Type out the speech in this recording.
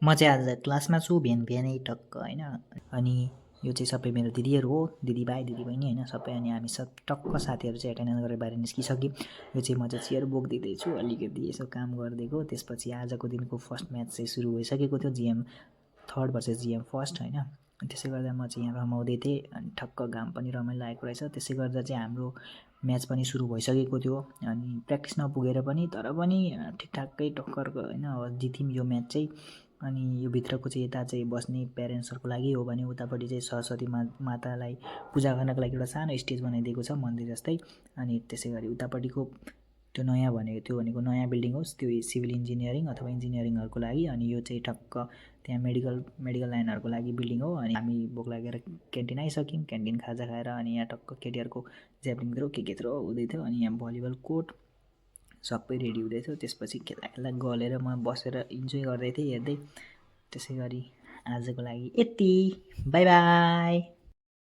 म चाहिँ आज क्लासमा छु बिहानै टक्क होइन। अनि यो चाहिँ सबै मेरो दिदीहरू हो, दिदीभाइ दिदीबहिनी होइन सबै। अनि हामी सब टक्क साथीहरू चाहिँ एटेन्डेन्स गरेर बाहिर निस्किसक्यौँ। यो चाहिँ म चाहिँ चेयर बोकिदिँदैछु अलिकति यसो काम गरिदिएको। त्यसपछि आजको दिनको फर्स्ट म्याच चाहिँ सुरु भइसकेको थियो, GM third versus GM first होइन। त्यसै गर्दा म चाहिँ यहाँ रमाउँदै थिएँ अनि ठक्क घाम पनि रमाइलो लागेको रहेछ। त्यसै गर्दा चाहिँ हाम्रो म्याच पनि सुरु भइसकेको थियो। अनि प्र्याक्टिस नपुगेर पनि तर पनि ठिकठाकै टक्करको होइन अब जित्यौँ यो म्याच चाहिँ। अनि यो भित्रको चाहिँ यता चाहिँ बस्ने प्यारेन्ट्सहरूको लागि हो भने उतापट्टि चाहिँ सरस्वती मातालाई पूजा गर्नको लागि एउटा सानो स्टेज बनाइदिएको छ मन्दिर जस्तै। अनि त्यसै गरी उतापट्टिको त्यो भनेको नयाँ बिल्डिङ होस्, त्यो सिभिल इन्जिनियरिङ अथवा इन्जिनियरिङहरूको लागि। अनि यो चाहिँ ठक्क त्यहाँ मेडिकल लाइनहरूको लागि बिल्डिङ हो। अनि हामी भोक लागेर क्यान्टिन आइसक्यौँ, क्यान्टिन खाजा खाएर अनि यहाँ टक्क केटीहरूको ज्याभलिङ थ्रो के थ्रो हुँदै थियो। अनि यहाँ भलिबल कोर्ट सबै रेडी हुँदै थियो। त्यसपछि खेला गलेर म बसेर इन्जोय गर्दै थिएँ हेर्दै। त्यसै गरी आजको लागि यति, बाई बाई।